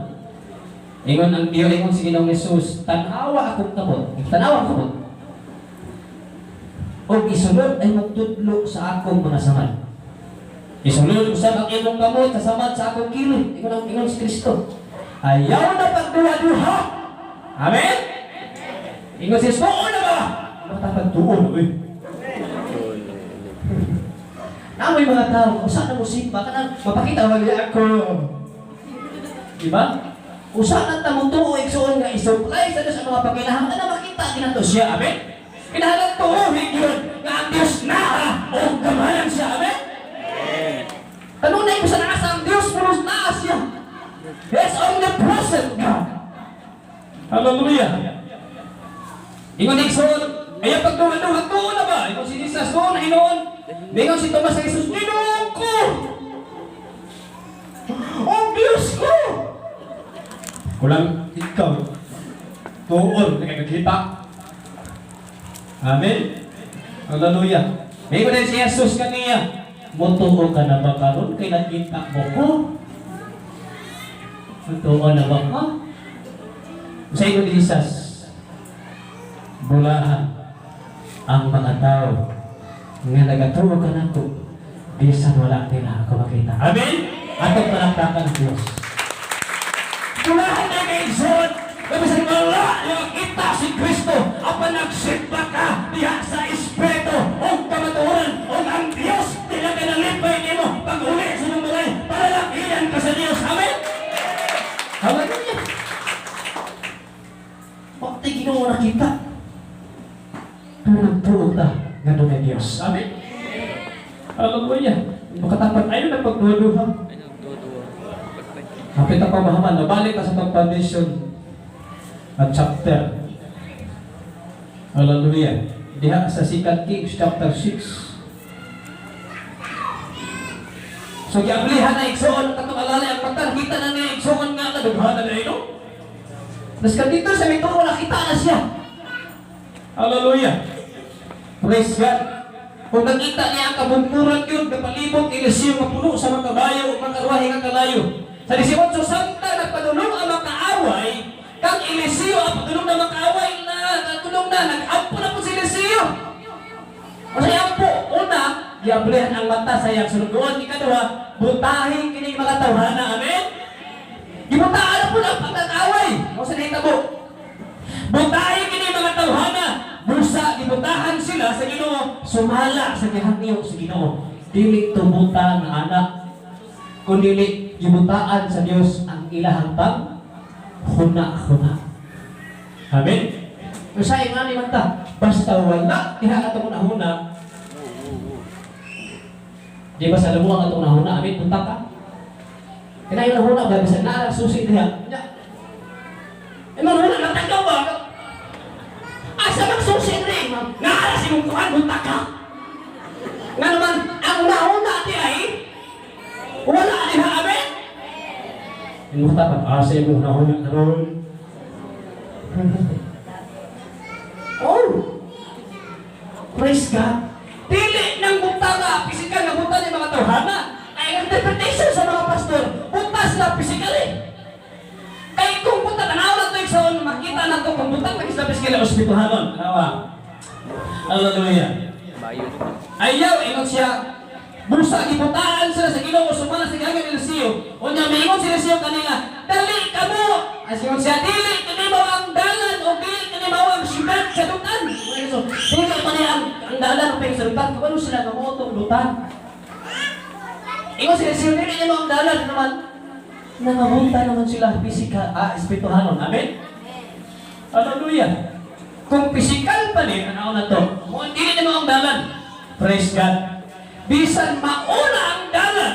Ingon ang Diyos, ingon si Ginoong Jesus, "Tan-awa akong kamot, tan-awa akong kamot. Og isulod ay magtudlo sa akong mga samad. Isulod usab ang imong kamot sa samad sa akong kilid." Ingon ang ingon si Kristo. Ayaw na pagduha-duha. Amen? Ingon si Jesus, "Oo na ba?" Matapagtuon, uy. Namoy mga tao, usa na mo simba, kanang mapakita wag ako. Di ba? Usa na ta mo tuo, igsuon, nga isupply sa Diyos ang mga pagkinahanglan na makita kinato siya. Amen? Kinahanglan tuohin yun nga ang Diyos naa o gamayan siya. Amen? Kanunay ko sa naasa ang Diyos, pero naa siya. He is omnipresent God. Hallelujah. Ingon igsoon, "Ayaw pagduha-duha, tuo na ba?" Ingon si Jesus, "Tuo na hinuon." Ingon si Tomas sa Jesus, "Ginoo ko! Oh, Diyos ko!" Kulang ikaw, tuon, nakakita. Amen? Hallelujah. Ingon din si Jesus kaniya, "Mutuo ka na ba karon kay nakita mo ko? Mutuo na ba ka?" Sa ingon ni Jesus, "Bulahan ang mga tao nga nagatuo kanako bisan wala nila ako makita." Amen? Atong palakpakan ang Diyos. Bulahan na kay igsoon, bisan wala makita si Kristo, apan nagsimba ka diha sa Espiritu o kamatuoran o ang Diyos di na kanalipay nimo pag-uli sa imong balay palalakihan ka sa Diyos. Amen? Hallelujah! Bakit Ginoo nakita? Pero nagtuo ta nga dunay Diyos. Amen? Hallelujah! Makatapat ayaw na pagduduha. Hapit ako mahaman, nabalik ka sa pag-foundation at chapter. Hallelujah. Diha sa 2 Kings chapter 6. So giablihan na igsoon katong alalay ang mata, kita na niya, igsoon, nga kadughanan na ino. Mas dito sa mituo nakita na siya. Hallelujah. Praise God. Kung nakita niya ang kabungkuran yun, kapalibot Eliseo nga puno sa mga kabayo o mga karwahe nga kalayo. Sa 18, samtang nagpadulong ang mga kaaway, kang Eliseo ang padulong na mga kaaway na natulong na, nag-ampo na po si Eliseo. O sa ampo, una, giablihan ang mata sa iyang sulugoon. Ikaduha, butahin kini mga tawhana. Amen? Gibutaan na po ng pagkakaway. O sa nahitabo. Butahin kini mga tawhana. Busa, gibutahan sila sa Ginoo, sumala sa gihangyo sa Ginoo. Dili tumutan nga anak, kundi gibutaan sa Dios ang ilahang pang huna-huna. Amen? Usay nga ni man ta, basta wala diha atong huna-huna, di ba sa lumuang atong huna, amen, punta ka. Kaya yung huna ba, bisan naa susi diha. Nya. Eh, manghuna, natagaw ba? Asa mang susi rin? Nga ara si mong kuhan, bunta ka. Nga naman, ang una-una di ay, wala diha, amen? Imo tapat, asa imong huna-huna karon? Oh! Praise God! Dili nang bunta nga, physical nga bunta ni mga tawhana. Ay, interpretation sa mga pastor, bunta sila physically. Kay kung bunta, tanaw na ito igsoon, makita na ito, kung bunta, lagi sila physically, ospitohanon. Tanawa. Hallelujah. Ayaw, ingon siya, busa, gibutaan sila sa Ginoo, sumala sa gagawin ni Eliseo. Unya, miingon si Eliseo kanila, "Dali kamo!" As ingon siya, "Dili kini mao ang dalan o dili kini mao ang syudad sa Dutan." So, dili pa niya ang dalan o sa Dutan, kabalo sila nga mo itong Dutan. Ingon si Eliseo, "Dili kini mao ang dalan," naman. Nangamunta naman sila pisika, espirituhanon. Amen? Hallelujah. Kung physical pa ni, ano na to? Mo dili na mao ang dalan. Praise God. Bisan mauna ang dalan,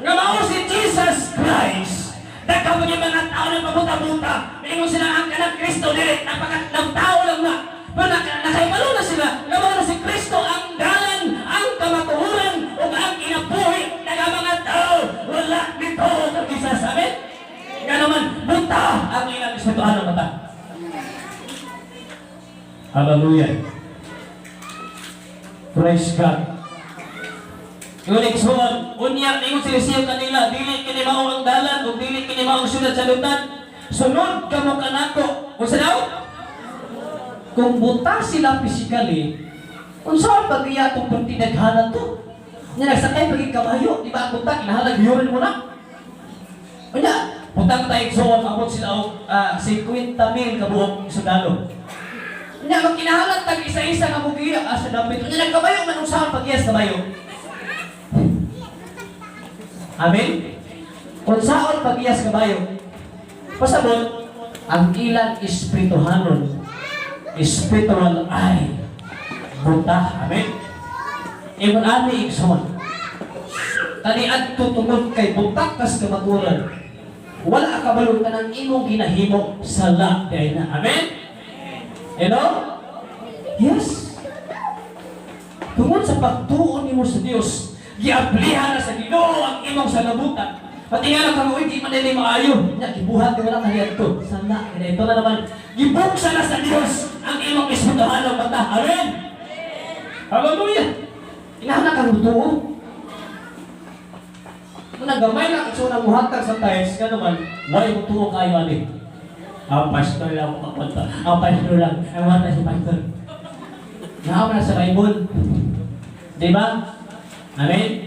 nga mao si Jesus Christ, daghan mga mga tao na pabuta-buta. Ingon sila ang kanang Kristo dili, napakat ng tao lang na. Pero nakaibalo na sila, nga mao na si Kristo ang dalan, ang kamatuoran, ug ang kinabuhi ng mga tao. Wala nito kang Jesus. Amen? Nga naman, buta ang ilang espirituhanong mata. Hallelujah. Praise God. Ngunit igsoon, unya, ingon si Eliseo kanila, dili kini mao ang dalan, ug dili kini mao ang syudad sa Dotan. Sunod kamo kanako. Unsa daw? Kung buta sila physically, unsa ang pag-iya itong pagtinaghanan to? Nga nagsakay pag kabayo, di ba ang buta, kinahanglan giyurin mo na. Unya, butang ta, igsoon, abot sila og 50 mil kabuok sundalo. Unya, magkinahanglan tag isa-isa nga mugiya sa dapit. Unya, nagkabayo man, unsa ang pag-iya sa kabayo? Amen? Unsaon pag-iya sa kabayo? Pasabot, ang ilang espirituhanon, spiritual eye, buta. Amen? Ingon ani, igsoon. Kani adto tungod kay buta kas kamatuoran. Wala ka kabalo ng imong ginahimo, sala diay na. Amen? You know? Yes. Tungod sa pagtuon nimo sa Dios, giablihan na sa Ginoo ang imong salabutan. Pati nga lang kang, uy, di man nila maayo. Nya, gibuhat ka wala kaniadto. Sana, ito na naman. Gibuksan na sa Dios ang imong espirituhanong mata. Amen? Hallelujah! Kinahanglan kang tuo. Kung nagamay lang ang na muhatag sa tithes, nga naman, why mo tuo kayo ani? Ang pastor lang ako kapunta. Ang pastor lang. Ang wata si pastor. Naa na sa Bible. Di ba? Amen?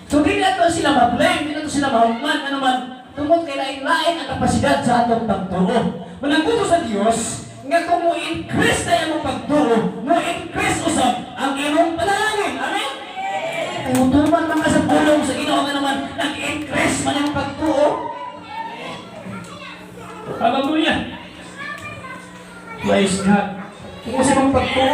So, di na to sila ma-blame, di na to sila mahukman, ano man, tungod kay lain-lain ang kapasidad sa atong pagtuo. Manangguto sa Dios nga kung mo increase na imong pagtuo, mo increase usab ang imong panalangin. Amen? Kung tuman man ka sa pulong sa Ginoo, nga naman, nag-increase man ang pagtuo. Hallelujah! Praise God. Kung sa imong pagtuo.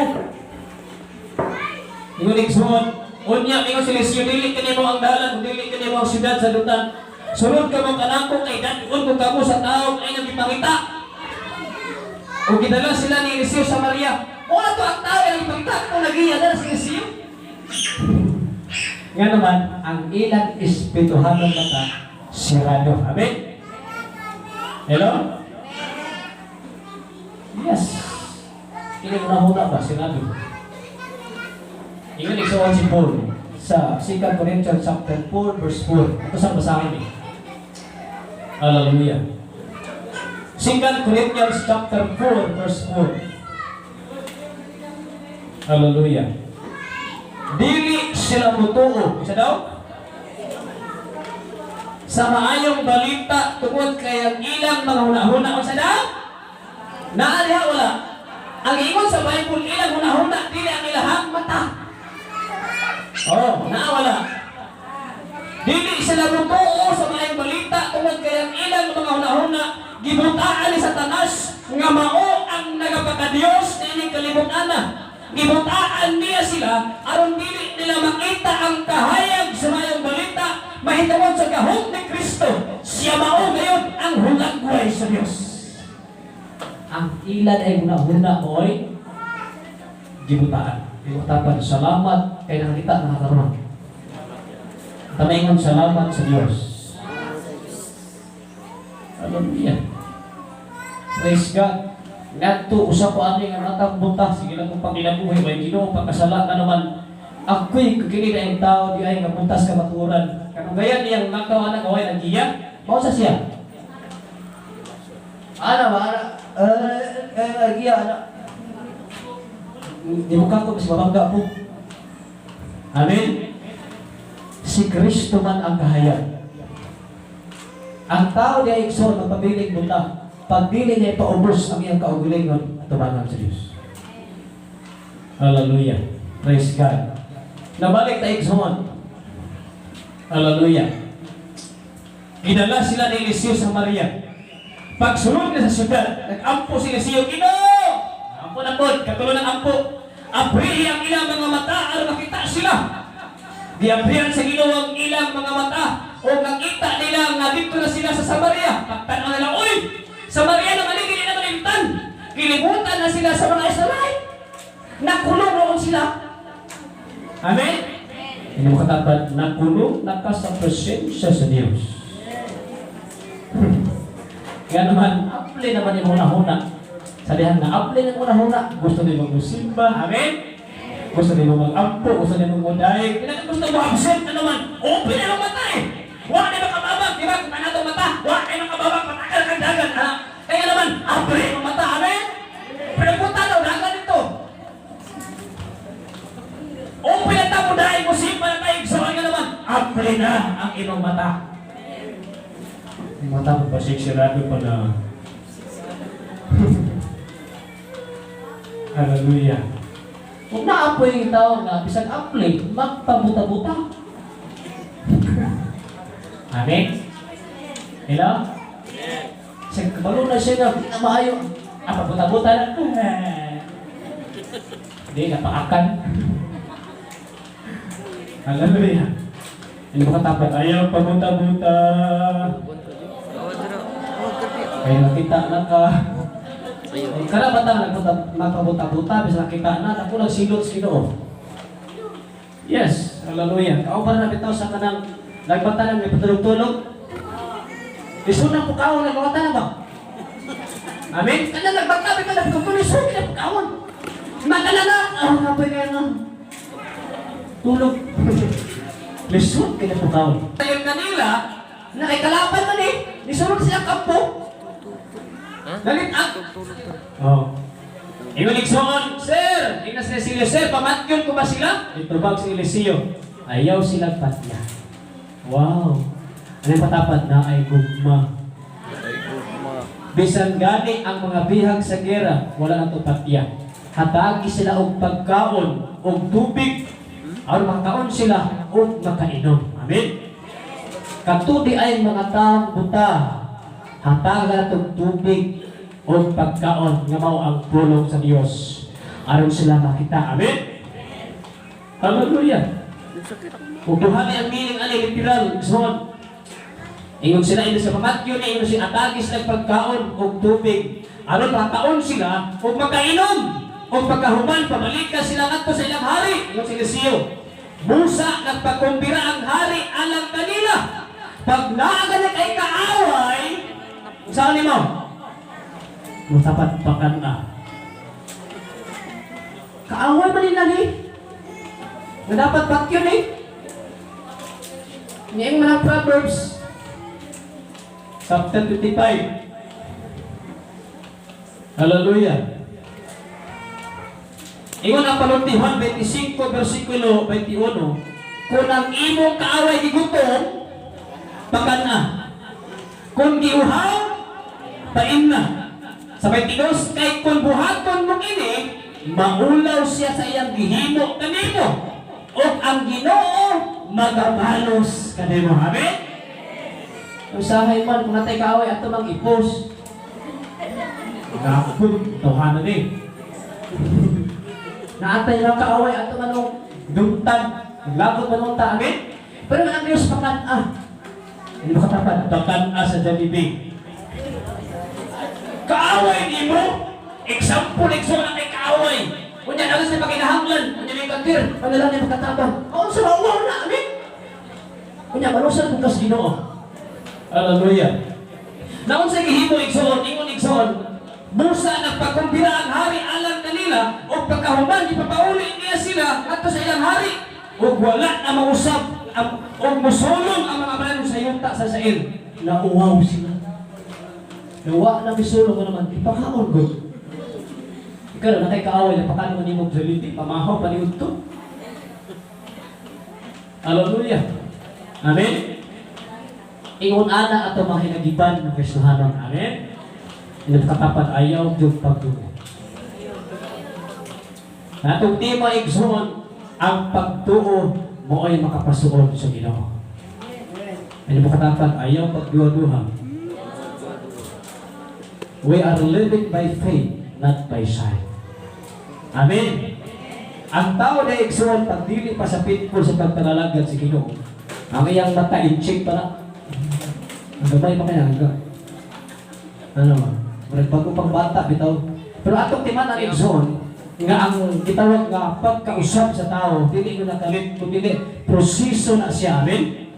Ingon, igsoon, unya, ingon si Eliseo, dili kini mao ang dalan, dili kini mao ang syudad sa Dotan. Sunod ka mong kanako kay dad-on ko kamo sa tao ay nagipangita. O gidala sila ni Eliseo sa Maria. Wala to ang tao ay nagipangita kung nagiya na si Eliseo. Nga naman, ang ilang espirituhanong mata, sirado. Amen? Hello? Yes. Kini una ba, sirado. Ingon igsoon si Paul sa 2 Corinthians chapter 4 verse 4. Ito sa basahin eh. Hallelujah. 2 Corinthians chapter 4 verse 4. Hallelujah. Dili sila mutuo. Isa daw? Sa maayong balita tungod kay ang ilang mga hunahuna, unsa daw? Naa diha, wala? Ang ingon sa Bible, ilang hunahuna, dili ang ilahang mata. Oh, naa, wala? Dili sila mutuo sa maayong balita tungod kay ang ilang mga hunahuna gibutaan ni Satanas nga mao ang nagapakadiyos niining kalibutan. Gibutaan niya sila aron dili nila makita ang kahayag sa maayong balita mahitungod sa gahom ni Kristo. Siya mao gayon ang hulagway sa Dios. Ang ilan ay hunahuna mo'y gibutaan. Gibutaan. Salamat kay nakakita nakakaroon. Tamaingon, salamat sa Dios. Hallelujah. Praise God. Ngadto usa ko ani nga matang buta, sige lang kong panginabuhi may Ginoo pagkasala ka naman. Ako'y kini na yung tao di ay nga buntas kamatuoran. Kanugayan niyang nakaw anak away nagiya. Mao sa siya. Ana ba ana giya ana. Di mo ka ko mas mabangga po. Amen. Si Kristo man ang kahayag. Ang tao di ay, igsoon, magpabiling buta. Pag dili niya ipaubos ang iyang kaugalingon, tubangan sa Diyos. Hallelujah. Praise God. Nabalik ta, igsoon. Hallelujah. Gidala sila ni Eliseo sa Maria. Pagsulod niya sa syudad, nag-ampo si Eliseo, "Ginoo!" Ampo na pod, katulo ng ampo. Abrihi ang ilang mga mata aron makita sila. Giabrihan sa Ginoo ang ilang mga mata o nakita nila nga dito na sila sa Samaria. Pagtanaw nila, "Uy! Samaria na mali, dili na malimtan." Gilibutan na sila sa mga Israelite. Nakulong noon sila. Amen? Hindi mo katapat, nakulong na ka sa presensya sa Diyos. Kaya naman, apli naman yung una-una. Sabihan na, apli ng una-una. Gusto nimo musimba. Amen? Gusto nimo mag-ampo, gusto nimo mudayeg. Kailangan gusto mo absent na naman. Open na ang mata eh. Wa na makababag, di ba? Kung kanatong mata, wa na makababag, patakal kang dagan. Ha? Kaya naman, apli ang mata. Amen? Pero punta daw, dagan dito. Open na tamo dahil mo simba na tayo. So, nga naman, apli na ang imong mata. Ang mata mo basig sirado pa na. Hallelujah. Kung naapoy yung tao nga, bisag apli, magpabuta-buta. Amen? Hello? Sa kabalo na siya na, di na maayo. Ah, pabuta-buta lang. Hindi, napaakan. Hallelujah. Hindi mo katapat, ayaw pabuta-buta. Kaya nakita na ka. Ay, karapatan nagpunta magpabuta-buta, bisa nakita na, ako nagsilot sa Ginoo. Yes, hallelujah. Kauban na bitaw sa kanang nagbata lang may patulog-tulog. Lisod na pukawon, nagbata na ba? Amen? Kanang nagbata, bitaw na pukawon, lisod na pukawon. Magala na, ah, kapoy kayo nga. Tulog. Lisod kaya pukawon. Tayo kanila, nakikalaban man eh. Nisulod siya kampo. Dalit ang. Oh. Ingon igsoon, "Sir," ingna sila sila, "Sir, pamatyon ko ba sila?" Itubag si Eliseo, "Ayaw silang patya." Wow. Ano yung patapat na ay gugma. Bisan gani ang mga bihag sa gera, wala na to patya. Hatagi sila og pagkaon, og tubig, aron makakaon sila og makainom. Amen. Katudi ay mga taong buta, hatagan og tubig og pagkaon nga mao ang pulong sa Dios aron sila makita. Amen. Hallelujah. Ug duha ni ang meaning ani literal son. Ingon sila ini sa pamatyon, ingon sila atagis ng pagkaon og tubig aron makaon sila ug makainom ug pagkahuman pabalikan sila ngadto sa ilang hari. Ingon si Eliseo, busa nagpakumbira ang hari alang kanila. Pag naa gani kay kaaway, saan nimo? Mutapat pakan na. Kaaway man nila ni. Nga dapat patyon eh. Ngayong mga Proverbs, chapter 25. Hallelujah. Ingon ang panulti Juan 25, versikulo 21, "Kung ang imong kaaway gigutom, pakan na. Kung giuhaw, pain na." Sa 22, "Kay kung buhaton mo kini, maulaw siya sa iyang gihimo kanimo. Ug ang Ginoo magabalos kanimo." Amen? Usahay man, kung natay kaaway, ato mang ipos. Gapon, tawhanan eh. Naatay lang kaaway, ato man og dumtan. Naglabot man unta, amen? Pero ang Diyos pakan-a. Hindi mo katapat, pakan-a sa Jollibee. Kaaway nimo, example, example na kay kaaway. Unya na sa pakinahanglan, unya may kantir, ano lang ni makatabang. Oo, sa mauwaw na, amen? Unya, malusan kung kas Ginoo. Hallelujah. Naon sa gihimo igsoon, ingon igsoon, busa nagpakumbira ang hari alang kanila ug pagkahuman gipapauli niya sila ngadto sa ilang hari ug wala na mausab ug musulong ang mga bayan sa yuta sa Israel. Nauwaw sila. Nawa na misulong nga naman, ipakaon gud. Ikaw na nakay kaaway na pakaon man nimo Jollibee, pamahaw pa ni udto. Hallelujah. Amen. Ingon ana ato mga hinagiban ng Kristohanon. Amen. Inapkatapat ayaw yung pagdugo. Natong tema igsoon, ang pagtuo mo ay makapasuod sa Ginoo. Ano mo katapat ayaw pagduha-duha. We are living by faith, not by sight. Amen. Ang tao na, igsoon, pag dili pa sa faithful sa pagpangalagad sa Ginoo, ang iyang mata i-check pa na. Ang gamay pa kaya, ang ano ba? Murag bago pang bata, bitaw. Pero atong timan-an, igsoon, nga ang gitawag nga pagkausap sa tao, dili mo nakalit, kung dili, proseso na siya. Amen?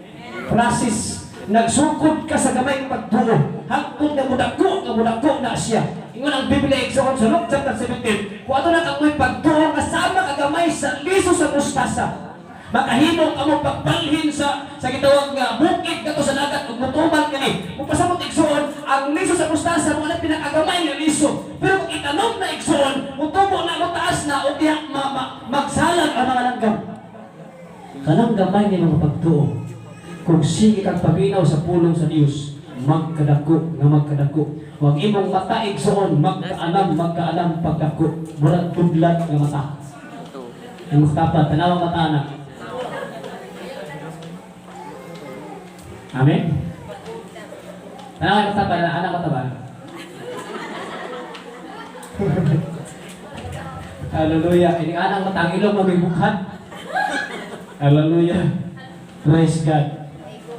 Process. Nagsukod ka sa gamay pagtuo. Hangtod nga mudako na siya. Ingon ang Biblia, igsoon, sa Luke chapter 17, kung ato na kamoy pagtuo nga sama kagamay sa liso sa mustasa, makahimo kamo pagbalhin sa gitawag nga bukid kadto sa dagat ug mutuman kini. Kung pasabot, igsoon, ang liso sa mustasa mo na pinakagamay nga liso. Pero kung itanom na, igsoon, mutubo na, mutaas na ug diha magsalag ang mga langgam. Kanang gamay ni mga pagtuo. Kung sige kang paminaw sa pulong sa Dios, magkadako nga magkadako. Wag imong mata, igsoon, magkaalam, magkaalam pagdako. Murag tudlat nga mata. Ang tapat, tanawang mata na. Amen? Tanawang mata ba? Anak mata ba? Hallelujah. Ini anang mata ang ilong mabibukhan. Hallelujah. Praise God.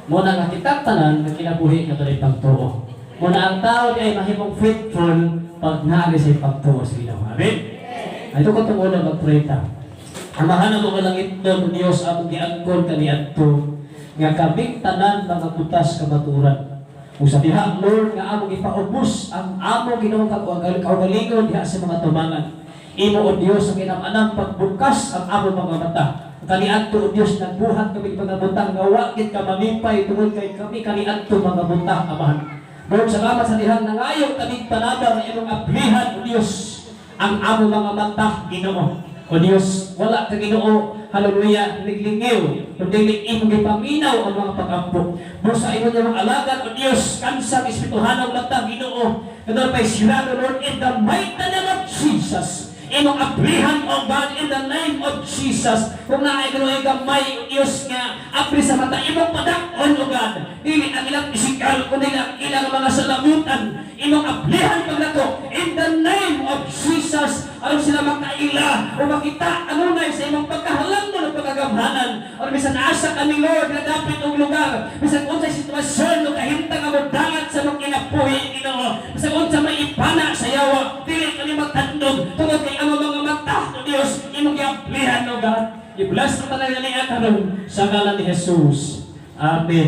Muna nga kitang tanan nga kinabuhi nga dunay pagtuo. Muna ang tao di ay mahimong faithful pag naagi sa pagtuo sa Ginoo. Amen. Ay, ito ko itong una mag-pray ta. Amahan mo nga langit doon, Diyos, among giangkon kaniadto nga kaming tanan mga butas kamaturan. Ug sa diha, Lord, nga among ipaubos ang among Ginoong kaugalingon diha sa mga tumangan. Imo, O Dios, ang kinam-anam pagbukas ang among mga mata. Kaniadto, O Dios, nagbuhat kami mga butang nga wa gid ka malipay tungod kay kami kaniadto mga butang, Amahan. Lord, salamat sa dihang nangayo kami panabang nga imong ablihan, O Dios, ang among mga mata, Ginoo. O Dios, wala ka, Ginoo, hallelujah, niglingiw, kundi imong gipaminaw ang mga pag-ampo. Busa imo niya mga alagad, O Dios, kansang espirituhanong mata, Ginoo. Kadol pa'y sirado, Lord, in the mighty name of Jesus. Imong ablihan, O God, in the name of Jesus. Kung naay Ginoo ay gamay, O Dios, nga abri sa mata, imong padak-on, O God. Dili ang ilang pisikal, kundi ang ilang mga salamutan. Imong ablihan paglato, in the name of Jesus. Aron sila makaila o makita anunay sa imong pagkahalang mo ng pagkagamhanan. Aron bisan asa kami, Lord, nga dapit og lugar, bisan unsay sitwasyon o kahimtang nga modangat sa mong kinabuhi, Ginoo. Bisan unsa may ipana sa yawa, dili kami magtandog tungod kay ang mga mata, O Dios, imong giablihan, O God. I-bless ang tanan niya karon sa ngalan ni Jesus. Amen.